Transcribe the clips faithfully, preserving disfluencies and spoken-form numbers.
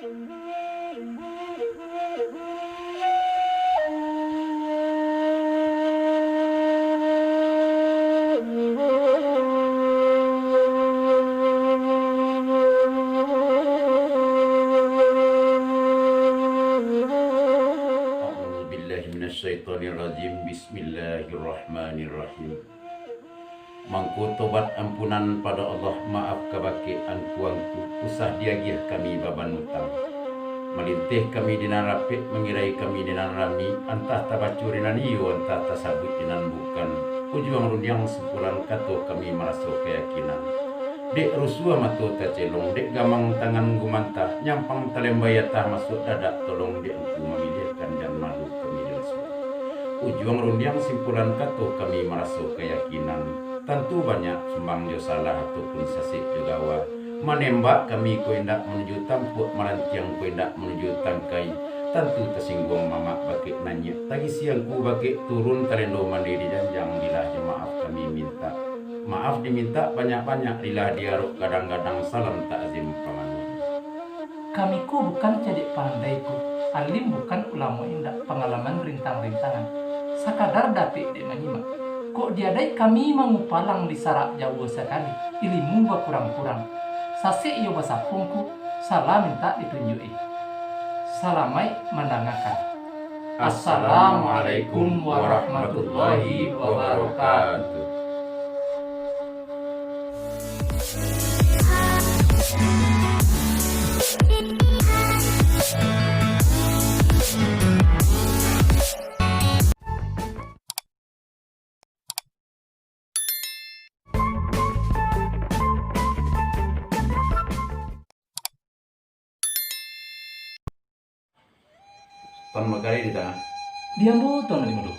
A'udzubillahi minasyaitonirrajim. Bismillahirrahmanirrahim. Mangko tobat ampunan pado Allah, maaf kabake angku-angku, usah diagiah kami baban utang. Malinteh kami di nan rapek, mangirai kami di nan rami, antah tabaco di nan iyo, antah tasabuik di nan bukan. Ujuang rundiang simpulan kato kami maraso kayakinan. Dek rusuah mato tacelong, dek gamang tangan gumantah, nyampang talembai atah masuak dadak, tolong dek Angku mamiliahkan jan malu kami di rasuah. Ujuang rundiang simpulan kato kami maraso kayakinan, tantu banyak sumbang jo salah ataupun sasek jo gawa. Manembak kami ko indak manuju tampuak, marantiang ko indak manuju tangkai, tantu tasingguang mamak bakek nanyek, tagisi angku bakek turun talendo mandi di janjang, bilah jo maaf kami mintak. Maaf dimintak banyak-banyak, rilah diarok gadang-gadang, salam takzim pamanuah. Kami ko bukan cadiak pandai ko, alim bukan ulamo indak, pangalaman rintang-rintangan, sakadar dapek dek manyimak. Kok diadai kami mangupalang, disarak jauah sakali, ilimu bakurang-kurang. Sasek iyo basapung ko, salah mintak ditunjuak-i. Salamaik mandangakan. Assalamualaikum warahmatullahi wabarakatuh. Sutan bakari di tangah. Di ambo, Tuan Aji Mudo.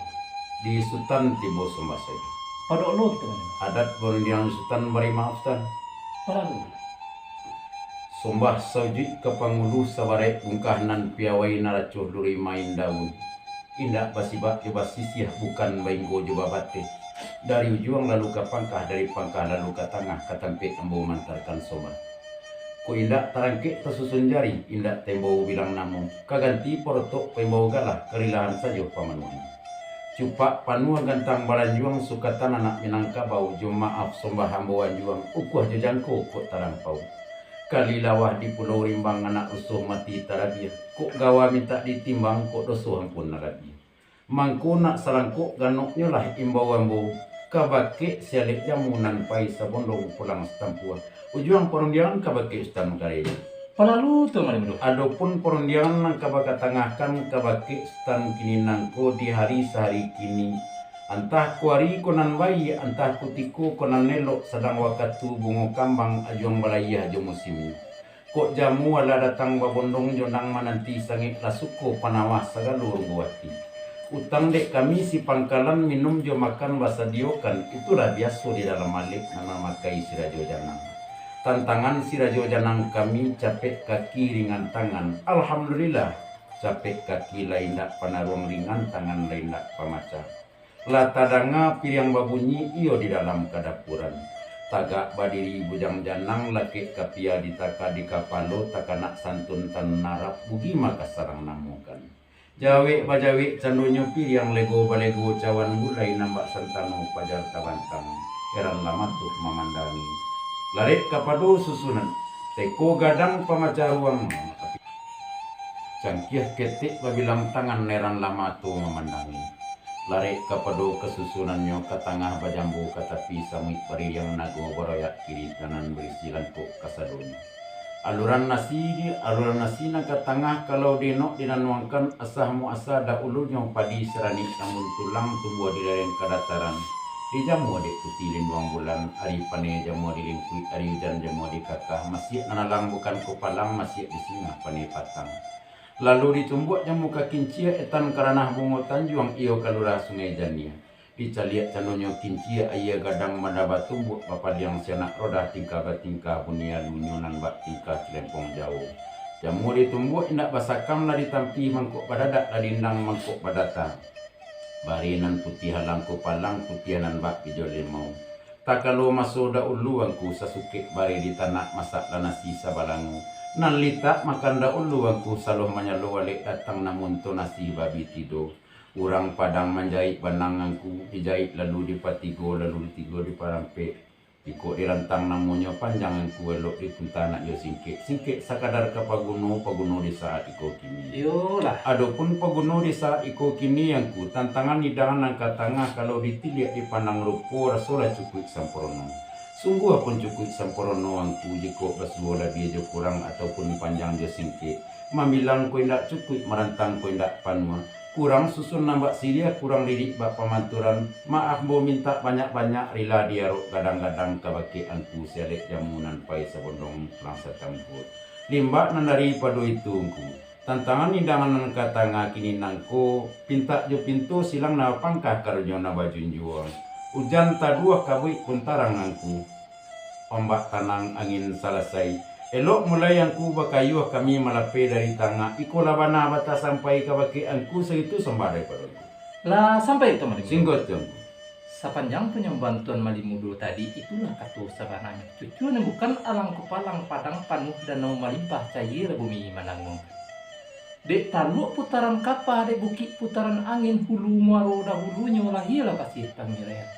Di Sutan tibo sombah sajo. Pado Allah kito manyambah. Adat parundiangan Sutan bari maaf, Sutan. Paralu. Sombah saujuik ka pangulu, sabaraik bungkah nan piawai, naraco luri main daun. Indak basibak jo basisiah, bukan bainggo jo babateh. Dari ujuang lalu ka pangkah, dari pangkah lalu ka tangah, ka tampek ambo mantarkan sombah. Kok indak tarangkek tasusun jari, indak taimbau bilang namo, ka ganti porotok paimbau galah, karilahan sajo pamanuahnyo. Cupak panuah gantang balanjuang, sukatan anak Minangkabau, jo maaf sombah ambo anjuang, ukuah jo jangko kok talampau. Kali lawah di Pulau Rimbang, anak rusuah mati talabiah, kok gawa mintak ditimbang, kok doso ampun nan labiah. Mangko nak salangkok ganoknyo lah imbau ambo, ka bakek si alek jamu nan pai sabondong pulang satampuah. Ujuang parundiangan ka bakek Sutan Mangkaraijo. Palalu tu, Malimudo. Adopun parundiangan nan ka bakatangahkan ka bakek Sutan kini nangko di hari sahari kini, antah ko ari ko nan baiak, antah kutiko ko nan elok, sadang wakatu bungo kambang ajuang balayia jo musimnyo. Kok jamu alah datang babondong, jo nan mananti sangek lah suko panawah sagalo runggu ati. Utang dek kami si pangkalan, minum jo makan basadiokan, itulah biaso di dalam alek nan mamakai si Rajo Janang. Tantangan si Rajo Janang kami, capek kaki ringan tangan. Alhamdulillah, capek kaki lah indak panaruang, ringan tangan lah indak pamacah. Lah tadanga piriang babunyi, iyo di dalam kadapuran. Tagak badiri bujang janang, lakek kapia ditaka di kapalo, takanak santun tanarap, bugi maka sarang namokan. Jawek bajawek candonyo piriang, lego balego cawan gulai, nan bak santano pajar tabantang, heran lah mato mamandangi. Larek kapado susunan, teko gadang pamacah ruang, cangkiah ketek babilang tangan, heran lah mato mamandangi. Larek kapado kasusunannyo, ka tangah bajambu, ka tapi samuik baririang, nago baroyak kiri kanan, barisi langkok kasadonyo. Aluran nasi, aluran nasi nan ka tangah, kalau dienok dinanuangkan, asa muasa dahulunyo padi saranik, namun tulang tumbuah di lereng kadataran. Dijamua dek putih linduang bulan, ari paneh jamua di lingkuik, ari ujan jamua di kakah, masiak nan alang bukan kupalang, masiak di singah paneh patang. Lalu ditumbuak jamu ka kincia, etan ka ranah bungo tanjuang, iyo ka lurah Sungai Janiah. Dicaliak candonyo kincia, aia gadang banda batumbuak, bapaliang sianak rodah, tingkah batingkah bunyi alunyo, nan bak tingkah cilempong jauah. Jamu ditumbuak indak basakam, lah ditampih mangkok badadak, lah diindang mangkok badata. Bari nan putiah alang kupalang, putiah nan bak bijo limau. Takalo maso dahulu angku sasukek bareh di tanak masak lah nasi sabalango. Nan litak makan dahulu angku saloh manyalo alek datang namun to nasi babi tido. Urang Padang manjaik banang angku, dijaik lalu dipatigo, lalu ditigo diparampek. Ikok dirantang namonyo panjang angku, elok dipunta nak jo singkek. Singkek sakadar ka paguno, paguno di saat iko kini. Iyolah. Adopun paguno di saat iko kini angku, tantangan idangan nan ka tangah kalau ditiliak dipandang rupo rasolah cukuik sampurno. Sungguah pun cukuik sampurno angku, jikok basuo labiah jo kurang ataupun panjang jo singkek. Mambilang ko indak cukuik, marantang ko indak panuah. Kurang susun nan bak siriah, kurang lirik bak pamanturan. Maaf ambo mintak banyak-banyak, rila diarok gadang-gadang kabake angku si alek jamu nan pai sabondong pulang satampuak. Limbak nan daripado itu angku, tantangan idangan nan ka tangah kini nangko, pintak jo pinto silang nan bapangka karajo nan bajunjuang. Ujan taduah kabuik pun tarang angku. Ombak tanang angin salasai. Elok mulai angku bakayuah kami malapeh dari tangah. Iko lah bana batasampai kabake angku saitu sombah daripado angku. Lah sampai tu, Malin Mudo? Singgo tu, angku. Sapanjang panyambahan Tuan Malin Mudo tadi, itulah kato sabananyo. Cucu nan bukan alang kupalang, padang panuh danau malimpah, cayie lah bumi mananguang. Dek taluak putaran kapa, dek bukik putaran angin, hulu muaro dahulunyo, lahialah pasieh Pangirek.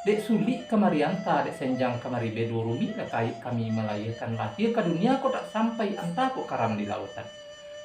Dek sulik kamari anta, dek senjang kamari bedo, rumik lah kaik kami malahiakan, lahia ka dunia kok dak sampai, anta kok karam di lautan.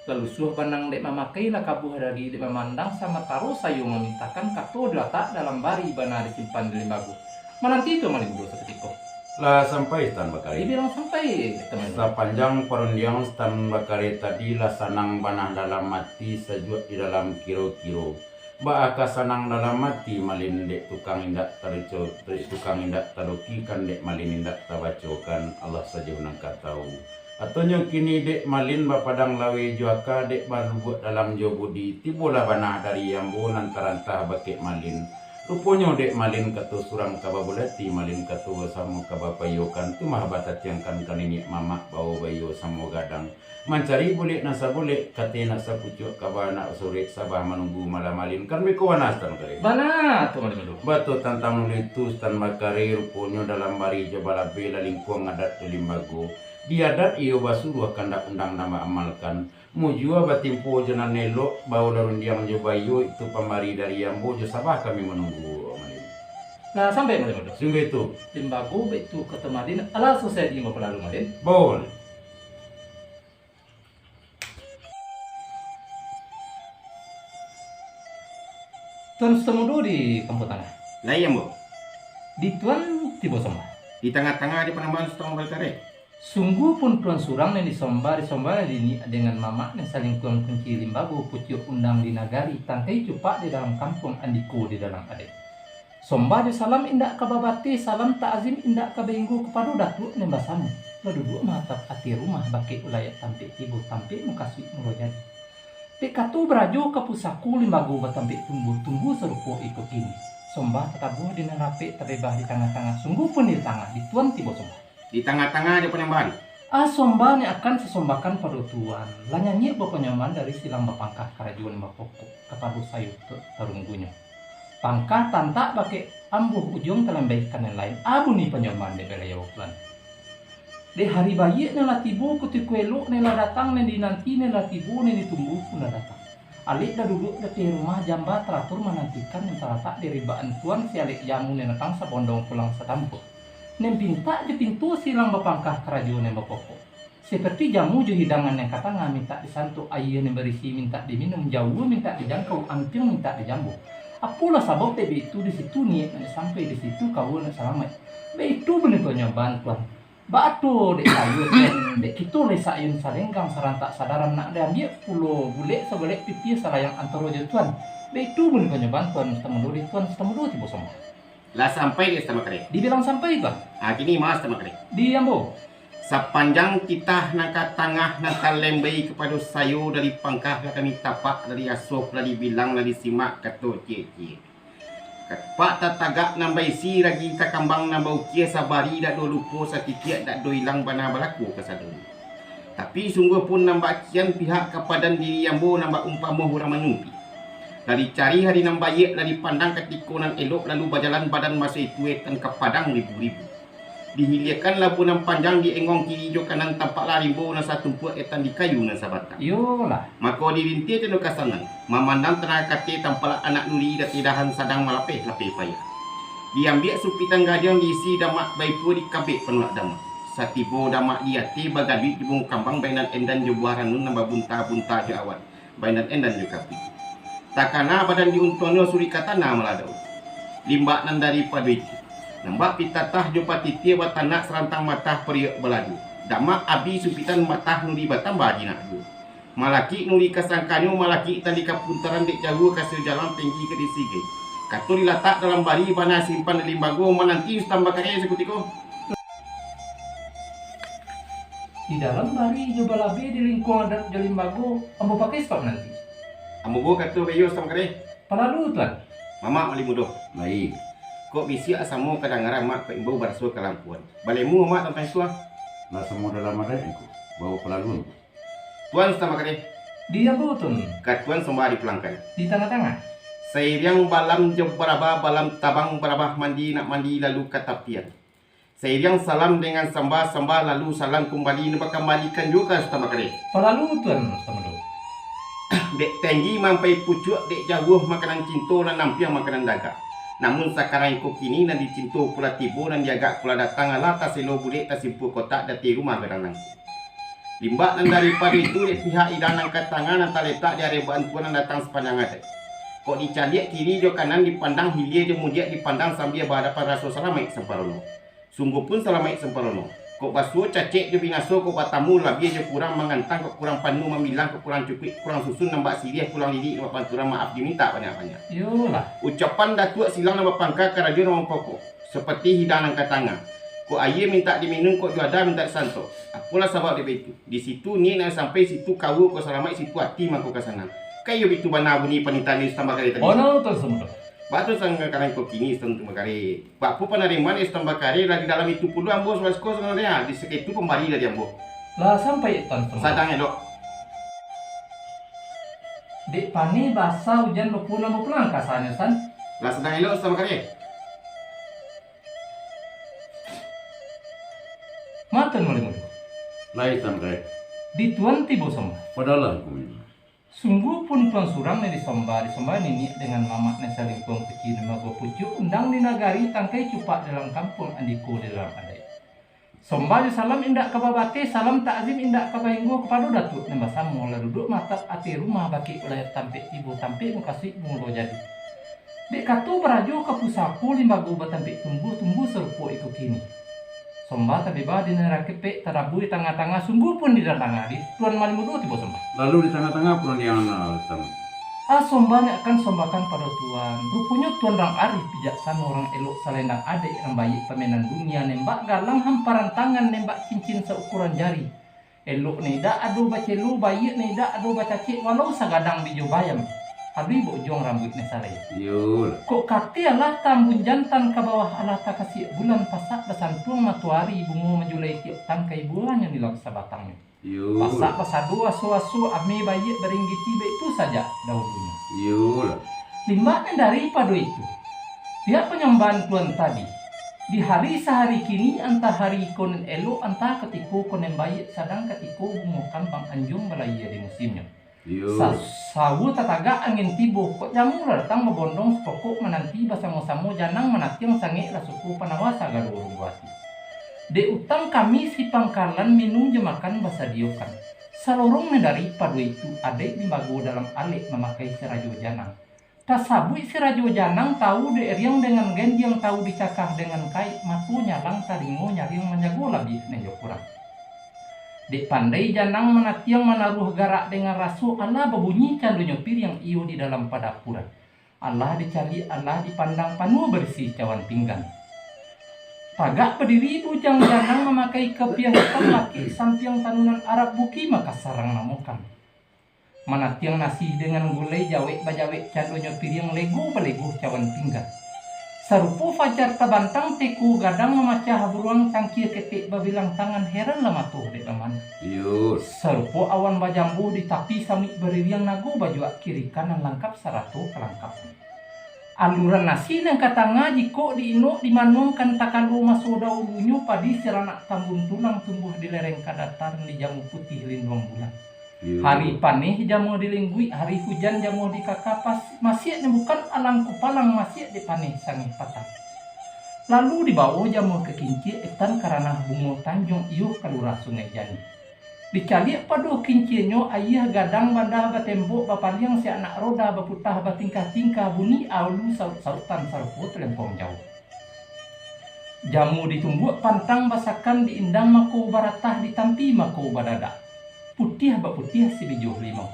Lalu suah banang dek mamakai, lah kabuah dari dek mamandang, samataro sayo mamintakan, kato dilatak dalam bari, bana disimpan di limbago. Mananti tu Malin Mudo sakutiko. Lah sampai Sutan Bakari? Dibilang sampai, teman. Sapanjang parundiang Sutan Bakari tadi lah sanang bana dalam ati, sajuak di dalam kiro-kiro. Baa ka sanang dalam ati Malin, dek tukang indak talico-, dek tukang indak talukikan, dek Malin indak tabacokan, Allah sajo nan ka tau. Atonyo kini dek Malin bapadang laweh jo aka, dek balubuak dalam jo budi, tibolah bana dari ambo nan tarantah bakeh Malin. Ruponyo dek Malin kato surang ka babulati, Malin kato samo ka bapaiyokan, tu mah batatiangkan ka niniak mamak bao baiyo samo gadang. Mancari bulek nan sabulek, kate nak sapucuak kaba nak sorek, sabah manunggu malah Malin. Kan beko bana Sutan Bakari? Bana tu Malin Mudo. Batua tantang nulih tu Sutan Bakari, ruponyo dalam bari jo balabeh lah lingkuang adat jo limbago. Di adat iyo basuruah, kandak undang nan baamalkan. Mujua batimpo jo nan elok, baolah rundiang jo baiyo, itu pambari dari ambo, jo sabah kami manunggu, Malin. Lah sampai Malin Mudo? Sungguah itu. Limbago baitu kato Malin, alah susah di ambo palalu Malin. Baul. Tuan Sutan Mudo di Kampuang Tangah. Lai ambo. Di Tuan tibo sombah. Di tangah-tangah di panambahan Sutan Bakari. Sungguah pun Tuan surang nan disombah, disombah diniak dengan mamak nan salingkuang kunci limbago, pucuak undang di nagari, tangkai cupak di dalam kampuang, andiko di dalam adaik. Sombah jo salam indak ka babateh, salam takzim indak ka bainggo kapado datuak nan basamo. Baduduak maatap ateh rumah, bakeh ulayak tampek tibo, tampek mukasuik mulo jadi. Dek kato barajo ka pusako, limbago batampek tumbuah, tumbuah sarupo iko kini. Sombah tatabuah di nan rapek, tabebah di tangah-tangah, sungguah pun di tangah, di Tuan tibo sombah. Di tangah-tangah jo panyambahan. Ah, sombah ni akan sasombakan pado Tuan. Lah nyanyiak bapanyambahan dari silang bapangkah karajo nan bapokok kapado sayo tu tarunggunyo. Pangkah tantak bakeh ambuah, ujuang talambaikan nan lain. Ah, bunyi panyambahan dek baliau Tuan. Dek hari baiak nan lah tibo, kutiko elok nan lah datang, nan dinanti nan lah tibo, nan ditunggu pun lah datang. Alek lah duduak di ateh rumah, jamba taratur manantikan nan talatak di ribaan Tuan si alek jamu nan datang sabondong pulang satampuak. Nan pintak jo pinto silang bapangkah karajo nan bapokok. Seperti jamu jo hidangan nan ka tangah mintak disantuak, aia nan barisi mintak diminum, jauah mintak dijangkau, ampiang mintak dijambo. Apolah sabab dek baitu di situ niaik nak sampai, di situ kawa nak salamaik. Baitu bunyi panyambahan Tuan. Baa tu dek sayo Tuan, dek kito lai saayun salenggang sarantak sadaram nak diambiak pulo bulek sabalek pipia salayang antaro jo Tuan. Baitu bunyi panyambahan Tuan Sutan Mudo di Tuan Sutan Mudo tibo sombah. Lah sampai di Sutan Bakari? Dibilang sampai, Tuan. Ah, kini ma Sutan Bakari? Di ambo. Sapanjang titah nan ka tangah nan talembai kapado sayo dari pangkah lah kami tapak, dari asoh lah dibilang, lah disimak kato ciek-ciek. Kapak tatagak nan baisi, ragi takambang nan baukia, sabari dak do lupo, satitiak dak do ilang, bana balaku kasadonyo. Tapi sungguah pun nan bak kian pihak kapadan diri ambo nan bak umpamo urang manyumpi. Lah dicari hari nan baiak, lah dipandang katiko nan elok, lalu bajalan badan maso itu etan ka padang ribu-ribu. Dihiliakan labuah nan panjang, di-engong kiri jo kanan, tampaklah rimbo nan satumpuak etan di kayu nan sabatang. Iyolah. Mako dirintiah cando ka sanan, mamandang tanah kate, tampaklah anak luli dati dahan sadang malapeh-lapeh payah. Diambiak supitan gadiang diisi damak, baipua dikabek panuak damak. Satibo damak di ateh, bagaduik jo bungo kambang, bainan endan jo buah ranun nan babunta-bunta jo awan, bainan endan jo kapi. Takana badan di untuangnyo, surik ka tanah maladau. Limbak nan daripado itu, nambak pitatah jo patitiah, batanak sarantang matah, pariak baladu. Damak abi supitan matah, nuri batambah jinak juo. Malakik nuri ka sangkanyo, malakik tali ka puntaran, dek jauah ka sijalan, tenggi ka disigai. Kato dilatak dalam bari, bana simpan di limbago, mananti Sutan Bakare sakutiko. Di dalam bari jo balabeh, di lingkuang adat jo limbago, ambo pakai sabab nanti. Ambo bawa kato bayo, Sutan Bakare. Palalu, Tuan. Mamak Malik Mudo. Baik. Kok bisiak samo kadangaran, Mak, kok imbau baraso kalampuan. Balemu, Mak, tantang itu, ah. Lah samo dalam adaik, Angku. Bawa palalu, Angku. Tuan Sutan Bakare. Di ambo, Tuan. Ka Tuan sombah dipulangkan. Di tangah-tangah. Sairiang balam jo barabah, balam tabang barabah, mandi nak mandi lalu ka tapian. Sairiang salam dengan sambah, sambah lalu salam kumbali, nan bakambalikan juo ka Sutan Bakare. Palalu, Tuan Sutan Mudo. Dek tenggi mampai pucuak, dek jauah makanan cinto, nan nampiang makanan dagang. Namun sakarang iko kini, nan dicinto pulo tibo, nan diagak pulo datang, alah taselo bulek, tasimpua kotak, di ateh rumah gadang nangko. Limbak nan daripado itu, dek pihak hidang nan ka tangah, nan taletak di arebakan tuan, nan datang sapanjang adaik. Kok dicaliak kiri jo kanan, dipandang hilia jo mudiak, dipandang sambia bahadapan, raso salamaik samparono. Sungguah pun salamaik samparono. Kok basuo cacek jo binaso, kok batamu labiah jo kurang, mangantang kok kurang panuah, mambilang kok kurang cukuik, kurang susun, nambak siriah, kurang lilik, nambak panturan, maaf dimintak banyak-banyak. Iyolah. Ucapan Datuak Silang nan bapangka, karajo nan bapokok, saparti hidang nan ka tangah. Kok aia mintak diminum, kok juadah mintak disantok. Apolah sabab dek baitu? Di situ niaik nan sampai, situ kawa kok salamaik, situ ati mangko ka sanang. Kan iyo baitu bana bunyi panitahan Sutan Bakare tadi? Ono, Tuan Sutan Mudo. Baa tu sakarang iko kini, Sutan Bakare? Baapo panarimaan Sutan Bakare? Lah di dalam itu pulo ambo sasuko sabananyo, di sakaitu pambari dari ambo. Lah sampai, Tuan Sutan Mudo? Sadang elok. Dek paneh basa ujan, bapulang-bapulang kasanyo, San. Lah sadang elok, Sutan Bakare. Ma, Tuan Malik Mudo. Lai, Sutan Bakare. Di Tuan tibo sombah. Padolah, Angku Minang. Sungguah pun Tuan surang nan disombah, disombah niniak dengan mamak, nan salingkuang kuci limbago pucuak, undang di nagari, tangkai cupak dalam kampuang, andiko di dalam adaik. Sombah jo salam indak ka babateh, salam takzim indak ka bahinggo, kapado Datuak nan basamo, lah duduak maatap ateh rumah, bakeh ulah tampek tibo, tampek mukasuik, bamulo jadi. Dek kato barajo ka pusako, limbago batampek tumbuah, tumbuah sarupo iko kini. Sombah tabebah di nan rakepek, tadabuih tangah-tangah, sungguah pun di tangah-tangah, di Tuan Malik Mudo tibo sombah. Lalu di tangah-tangah pulo di nan alatan. Ah, sombah nan akan sombahkan pado Tuan. Ruponyo Tuan rang arih bijaksano, rang elok salendang adaik, rang baiak pamenan dunia, nembak galang hamparan tangan, nembak cincin saukuran jari. Elok nan indak ado bacelo, baiak nan indak ado bacacek, walau sagadang bijo bayam, aduih baujuang rambuik nan sarai. Iyolah. Kok kateh alah tambun jantan, ka bawah alah takasiak bulan, pasak basantuang matoari, bungo manjulai tiok tangkai, buahnyo nilam sabatangnyo. Iyolah. Pasak basado aso-aso, ameh baiak baringgiti, baitu sajak dahulunyo. Iyolah. Limbak nan daripado itu, pihak panyambahan Tuan tadi, di hari sahari kini, antah hari iko nan elok, antah katiko ko nan baiak, sadang katiko bungo kambang anjuang balayia di musimnyo. Iyo. Sa-, sawa tatagak angin tibo, kok jamu lah datang babondong sapokok, mananti basamo-samo, janang manatiang sangek, lah suko panawa sagalo urang buati. Dek utang kami si pangkalan, minum jo makan basadiokan. Salorong nan daripado itu, adaik limbago dalam alek mamakai sirajo janang. Tasabuik sirajo janang, tawu dek riang dengan gendiang, tawu dicakah dengan kaik, mato nyalang, talingo nyariang, manjago labiah nan jo kurang. Dek pandai janang manatiang, manaruah garak dengan raso, alah babunyi candonyo piriang, iyo di dalam padapuran. Alah dicaliak, alah dipandang, panuah barisi cawan pinggan. Tagak badiri bujang janang, mamakai kapiah itam, lakek sampiang tanunan Arab, buki Makassar rang namokan. Manatiang nasi dengan gulai, jawek bajawek candonyo piriang, lego balego cawan pinggan. Sarupo fajar tabantang, teko gadang mamacah buruang, cangkia ketek babilang tangan, heranlah mato dek bamandang. Iyo. Sarupo awan bajambuah di tapi samuik baririang nago bajuak kiri kanan langkap sarato kalangkapan. Aluran nasi nan ka tangah jikok di-inok dimanuangkan takalo maso dahulunyo padi siranak tambun tulang tumbuah di lereng ka dataran di jamu putiah linduang bulan. Iyo. Hari paneh jamuah di lingguik, hari hujan jamuah di kakapas, masiak nan bukan alang kupalang masiak dek paneh sangeh patang. Lalu dibawo jamuah ka kinciak etan ka ranah bungo tanjuang iyo ka lurah Sungai Janih. Dicaliak pado kincianyo, ayie gadang bandah batembok bapaliang si anak roda baputah batingkah-tingkah bunyi aulu saut-sautan sarupo talempong jauah. Jamu ditumbuak pantang basakan diindang mako baratah ditampi mako badadak. Putiah baputiah sibijuah limau.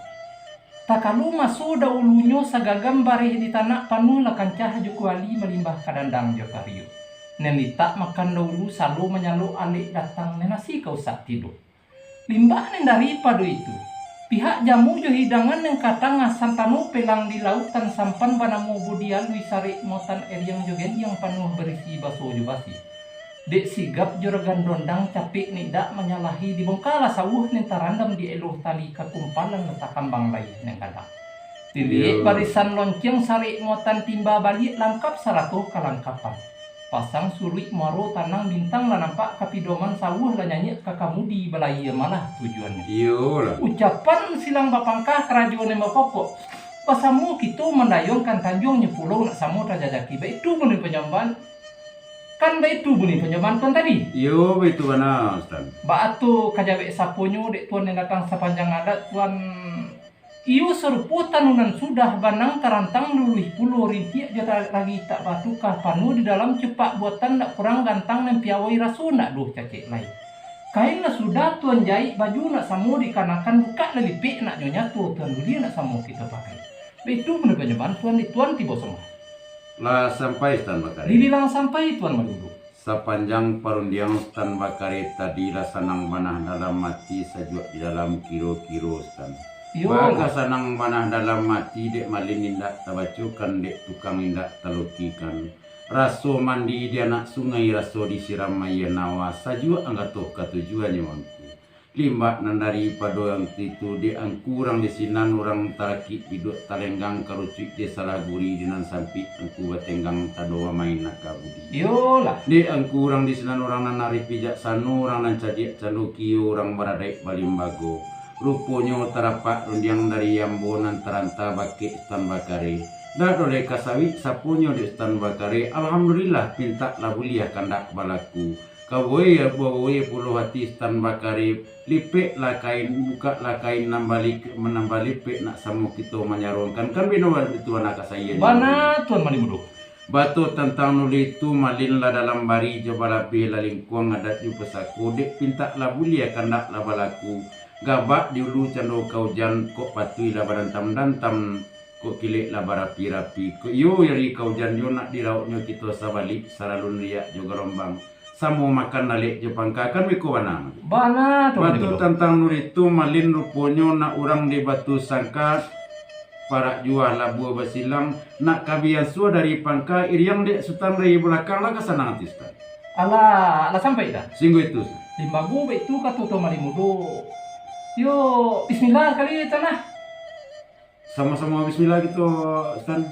Takalo maso dahulunyo sagagam bareh ditanak panuah lah kancah jo kuali malimbah ka dandang jo kariuk. Nan litak makan dahulu salo manyalok alek datang nan nasi ka usak tido. Limbak nan daripado itu, pihak jamu jo hidangan nan ka tangah santano pelang di lautan sampan banamo budi alui sarek muatan eriang jo gendiang panuah barisi baso jo basi. Dek sigap jo ragan dondang capek nan indak manyalahi dibongkalah sawuah nan tarandam di eloh tali kakumpalan nan takambang layie nan gadang. Tiliek barisan lonceng sarek muatan timba baliak langkap sarato kalangkapan. Pasang suruik muaro tanang bintang lah nampak ka pidoman sawuah lah nyanyiak ka kamudi balayie malah tujuannyo. Iyolah. Ucapan silang bapangka karajo nan bapokok. Basamo kito mandayuangkan tanjuang nyo pulau nak samo tajajaki baitu bunyi panjamban. Kan baitu bunyi panjamban tuan tadi? Iyo, baitu bana, Ustaz. Baato kajawek saponyo dek tuan nan datang sapanjang adat tuan. Iyo sarupo tanunan sudah banang tarantang luluih pulo rintiak jo ta-, ragi tak batukah panuah di dalam cupak buatan nak kurang gantang nan piawai raso nak doh cacek lai. Kain lah sudah tuan jaik baju nak samo dikanakan bukak lah lipek nak nyonya tuo tuan buliah nak samo kito pakai. Baitu bunyi panjamban tuan di tuan tibo sombah. Lah sampai Sutan Bakari. Dibilang sampai tuan manduduak. Sapanjang parundiang Sutan Bakari tadi lah sanang banah dalam ati, sajuak di dalam kiro-kiro Sutan. Iyo. Baka sanang banah dalam ati dek Malin indak tabacokan, dek tukang indak talukikan. Raso mandi di anak sungai, raso disiram aia nawa, sajuak anggato ka tujuannyo angku. Limbak nan daripado angku itu, dek angku urang di sinan urang tarakik biduak talenggang karucuik di salah guri di nan sampik angku batenggang tado bamain naka budi. Iyolah. Dek angku urang di sinan urang nan arif bijaksano, urang nan cadiak candukia, urang baradaik balimbago. Ruponyo tarapak rundiang dari ambo nan taranta bakek Sutan Bakari. Dak doleh kasawik saponyo dek Sutan Bakari, alhamdulillah pintak lah buliah kandak balaku. Kaboe, baboe pulo ati Sutan Bakari, lipeklah kain, bukaklah kain nan balik, nan balipek nak samo kito manyaruangkan. Kan bino itu bana kasaian. Bana, Tuan Malimudo. Bato tantang nuli tu, Malin lah dalam bari jo balabeh, lah lingkuang adat jo pusako, dek pintak lah buliah, kandak lah balaku. Gabak di ulu cando ka ujan, kok patuih lah badantam-dantam, kok kilek lah barapi-rapi. Kok iyo ari ka ujan jo nak dirauknyo kito sabalik, saralun riak jo galombang. Samo makan lalek jo pangka, kan beko bana. Bana tu. Bato tantang nuli tu, Malin ruponyo nak urang di Batu Sangka, parak juah labuah basilang, nak ka biansua dari pangka, iriang dek Sutan dari balakang lah ka sanang ati Sutan. Alah, lah sampai dah. Singgo itu. Limbago baitu kato Tuan Malimudo. Yo, bismillah sakali Tuan lah. Samo-samo bismillah kito, Sutan.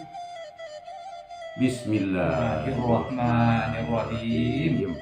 Bismillah. Bismillahirrahmanirrahim.